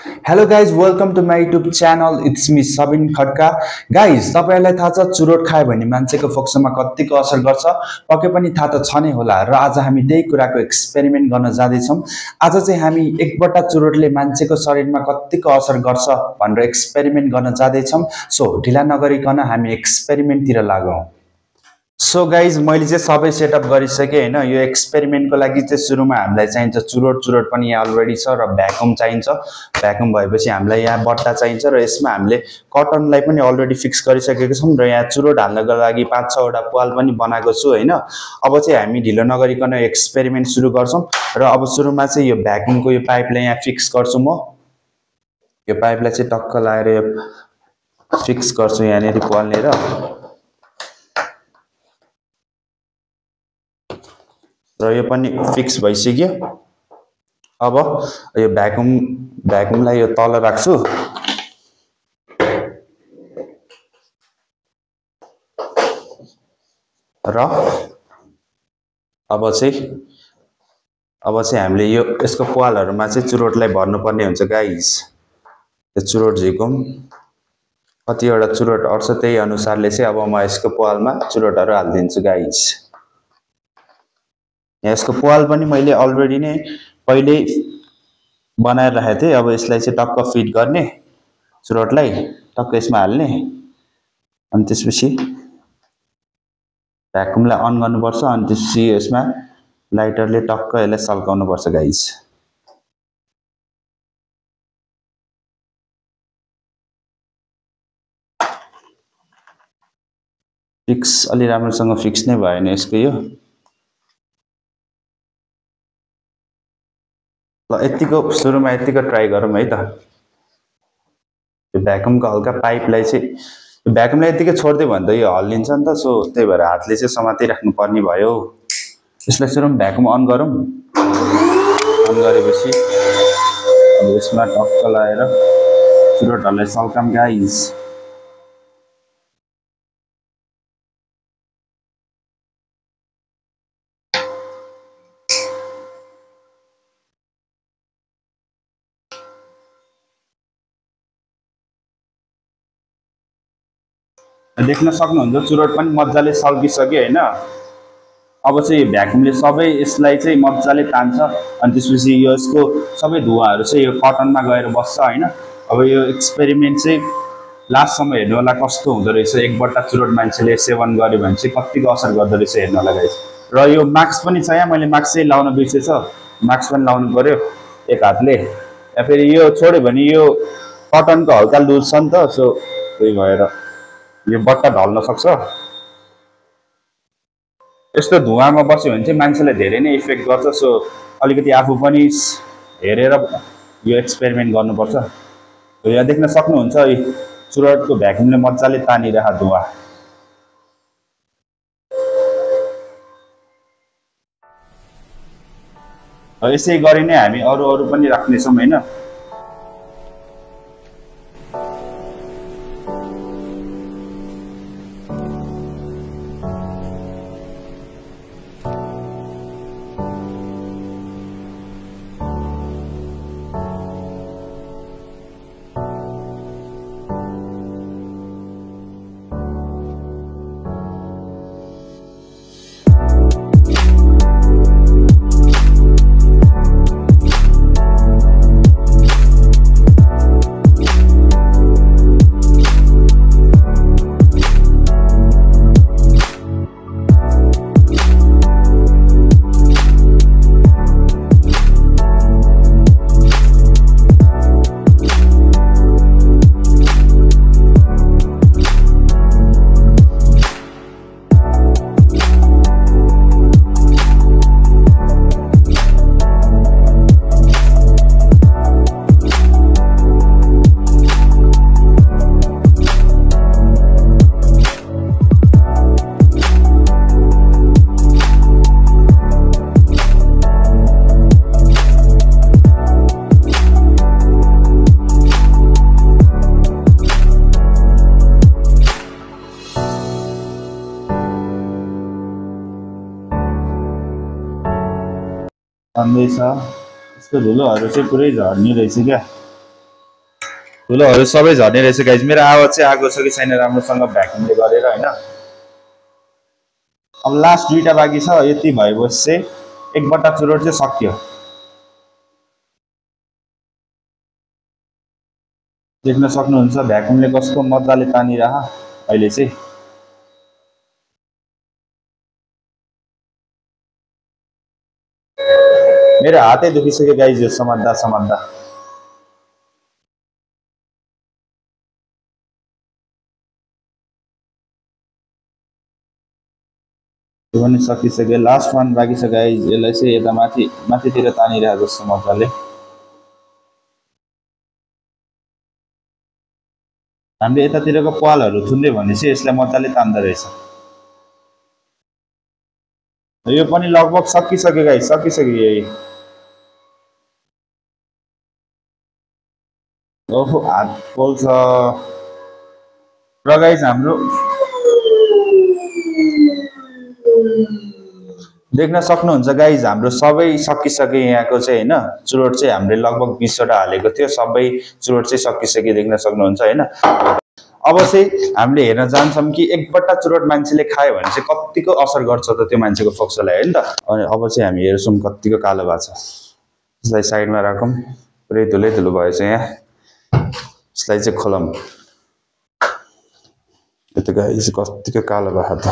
Hello guys, welcome to my YouTube channel. It's me Sabin Khadka. Guys, तपाईहरुलाई थाहा छ चुरोट खायो भने मान्छेको फोक्सोमा कतिको असर गर्छ? पक्कै पनि थाहा त छ नै होला र आज हामी त्यही कुराको एक्सपेरिमेन्ट गर्न जाँदै छौं। आज चाहिँ हामी एक बट्टा चुरोटले मान्छेको शरीरमा कतिको असर गर्छ भनेर एक्सपेरिमेन्ट गर्न जाँदै छौं। सो ढिला नगरिकन हामी एक्सपेरिमेन्ट तिर लागौं। सो गाइज मैले चाहिँ सबै सेटअप गरिसके हैन। यो एक्सपेरिमेन्टको लागि चाहिँ सुरुमा हामीलाई चाहिन्छ चुरोट पनि यहाँ अलरेडी छ र भ्याकुम चाहिन्छ। भ्याकुम भएपछि हामीलाई यहाँ बट्टा चाहिन्छ र यसमा हामीले कटनलाई पनि अलरेडी फिक्स गरिसकेको छौं र यहाँ चुरोट हाल्नको लागि 5-6 वटा पाल पनि बनाएको छु हैन। अब चाहिँ हामी ढिलो नगरिकन एक्सपेरिमेन्ट सुरु गर्छौं र अब सुरुमा चाहिँ यो भ्याकुमको यो पाइपलाई यहाँ फिक्स गर्छु म। यो पाइपलाई चाहिँ टक्क लाएर यो फिक्स गर्छु यहाँनेरि पाल्नेर। र यो पनि फिक्स भइसक्यो। अब यो भ्याकुमलाई यो तल राख्छु र अब चाहिँ हामीले यो यसको पालहरुमा चाहिँ चुरोटलाई भर्नुपर्ने हुन्छ गाइस। यो चुरोट झिकौं कतिवटा चुरोट अट्छ त्यही अनुसारले चाहिँ अब म यसको पालमा चुरोटहरु हाल्दिन्छु गाइस। यसको पाल पनि मैले अलरेडी नै पहिले बनाएर राखेको थिएँ। अब यसलाई चाहिँ टक्क फिट गर्ने चुरोटलाई टक्क यसमा हाल्ने अनि त्यसपछि भ्याकुमलाई अन गर्नुपर्छ अनि त्यसपछि यसमा लाइटरले टक्क यसलाई सल्काउनु पर्छ गाइस। फिक्स अलि राम्रोसँग फिक्स नै भएन यसको यो। ल यतिको सुरुमा यतिको ट्राई गरौँ है त। यो भ्याकुमको हल्का पाइपलाई चाहिँ भ्याकुमलाई यतिकै छोड्दियो भने त यो हल्लिन्छ नि त। सो त्यही भएर हातले चाहिँ समातिराख्नु पर्ने भयो। यसलाई सुरुमा भ्याकुम अन गरौँ। अन गरेपछि अब यसमा टक्क लाएर चुरोटहरुलाई सल्काम गाइस। देख्न सक्नुहुन्छ चुरोट पनि मज्जाले सल्किसक्यो हैन। अब चाहिँ भ्याकुमले सबै यसलाई चाहिँ मज्जाले तान्छ अनि त्यसपछि यसको सबै धुवाहरु चाहिँ यो कटनमा गएर बस्छ हैन। अब यो एक्सपेरिमेन्ट चाहिँ लास्ट सम्म हेर्नु होला कस्तो हुँदो रहेछ। एक बट्टा चुरोट मान्छेले सेवन गर्यो भने चाहिँ कतिको असर गर्दो रहेछ हेर्नु होला गाइस। र यो मास्क पनि छ यहाँ, मैले मास्क चाहिँ लाउन बिर्सेछ। मास्क पनि लाउनु पर्यो एक हातले। या फेरि यो छोड्यो भने यो कटनको हल्का लुज छ नि त। सो त्यही भएर यो बट्टा ढल्न सक्छ। यस्तो धुवामा बस्यो भने चाहिँ मान्छेलाई धेरै नै इफेक्ट गर्छ। सो अलिकति आफू पनि हेरेर यो एक्सपेरिमेन्ट गर्नुपर्छ। यहाँ देख्न सक्नुहुन्छ चुरोटको भ्याकुमले मज्जाले तानिरहेको धुवा। यसै गरी नै हामी अरु पनि राख्नेछौं हैन। अन्दैछ। यसको धुलोहरु चाहिँ पुरै झर्ने रहेछ क्या। धुलोहरू सबै झर्ने रहेछ गाइज। मेरो आवाज चाहिँ आएको छ कि छैन राम्रोसँग भ्याक्युमले गरेर होइन। अब लास्ट 2टा बाँकी छ, यति भएपछि चाहिँ एक बट्टा चुरोट चाहिँ सक्यो। देख्न सक्नुहुन्छ भ्याक्युमले कस्तो मजाले तानिरह अहिले चाहिँ। मेरो हातै दुखिसक्यो गाइज यो समात्दा समात्दा। त्यो पनि सकिसक्यो, लास्ट वान बाँकी छ गाइज। यसलाई चाहिँ यता माथितिर तानिरहेको जस्तो मजाले। हामीले यतातिरको पालहरू थुन्दै भने चाहिँ यसलाई मजाले तान्दो रहेछ। यो पनि लगभग सकिसक्यो गाइज, सकिसक्यो यही। ओहो हात पोल्छ र गाइज हाम्रो देख्न सक्नुहुन्छ गाइज हाम्रो सबै सकिसक्यो यहाँको चाहिँ होइन। चुरोट चाहिँ हामीले लगभग 20वटा हालेको थियो, सबै चुरोट चाहिँ सकिसक्यो देख्न सक्नुहुन्छ होइन। अब चाहिँ हामीले हेर्न जान्छौँ कि एक बट्टा चुरोट मान्छेले खायो भने चाहिँ कतिको असर गर्छ त त्यो मान्छेको फोक्सोलाई होइन त। अनि अब चाहिँ हामी हेर्छौँ कतिको कालो भएको छ। यसलाई साइडमा राखौँ, पुरै धुलै धुलो भएछ यहाँ। यसलाई चाहिँ खोलौँ। यो त गाइस कतिको कालो भएको त।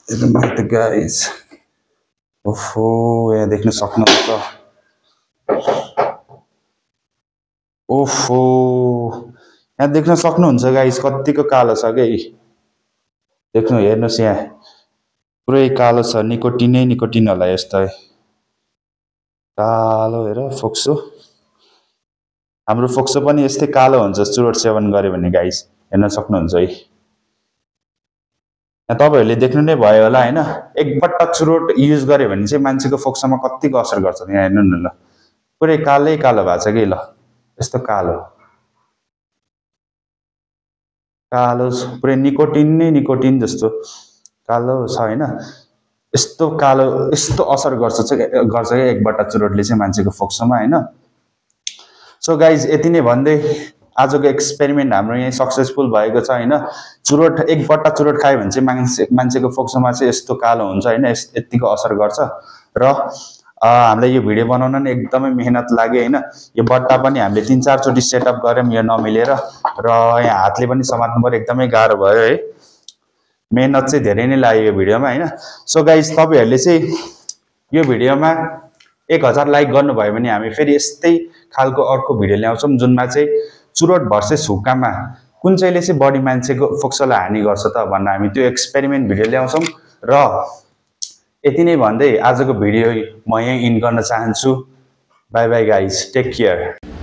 एकदम गाइस ओहो यहाँ देख्न सक्नुहुन्छ। ओहो यहाँ देख्न सक्नुहुन्छ गाइस कतिको कालो छ के। देख्नु हेर्नुहोस् यहाँ पुरै कालो छ, निकोटिनै निकोटिन होला यस्तो कालो। हेर फोक्सो, हाम्रो फोक्सो पनि यस्तै कालो हुन्छ चुरोट सेवन गर्यो भने गाइस, हेर्न सक्नुहुन्छ है। तपाईहरुले देख्नु नै भयो होला हैन। एक बट्टा चुरोट युज गर्यो भने चाहिँ मान्छेको फोक्सोमा कतिको असर गर्छ यहाँ हेर्नु न ल। पुरै कालै कालो भएको छ कि ल, यस्तो कालो कालो पुरै निकोटिन नै निकोटिन जस्तो कालो छ हैन। यस्तो कालो यस्तो असर गर्छ कि एक बट्टा चुरोटले चाहिँ मान्छेको फोक्सोमा हैन। सो गाइज यति नै भन्दै आजको एक्सपेरिमेन्ट हाम्रो यहाँ सक्सेसफुल भएको छ हैन। चुरोट एक बट्टा चुरोट खायो भने चाहिँ मान्छेको फोक्सोमा चाहिँ यस्तो कालो हुन्छ हैन, यतिको असर गर्छ। र हामीलाई यो भिडियो बनाउन नि एकदमै मेहनत लाग्यो हैन। यो बट्टा पनि हामीले 3-4 चोटी सेटअप गर्यौं यो नमिलेर, र यहाँ हातले पनि समात्नु पर्यो, एकदमै गाह्रो भयो है। मेहनत चाहिँ धेरै नै लाग्यो यो भिडियोमा हैन। सो गाइज तपाईहरुले चाहिँ यो भिडियोमा 1000 लाइक गर्नुभयो भने हामी फेरि यस्तै खालको अर्को भिडियो ल्याउँछौं जुनमा चाहिँ चुरोट भर्सेस हुक्कामा कुन चाहिँले चाहिँ बडी मान्छेको फोक्सोलाई हानि गर्छ त भनेर हामी त्यो एक्सपेरिमेन्ट भिडियो ल्याउँछौं। र यति नै भन्दै आजको भिडियो म यही इन गर्न चाहन्छु। Bye bye guys, take care.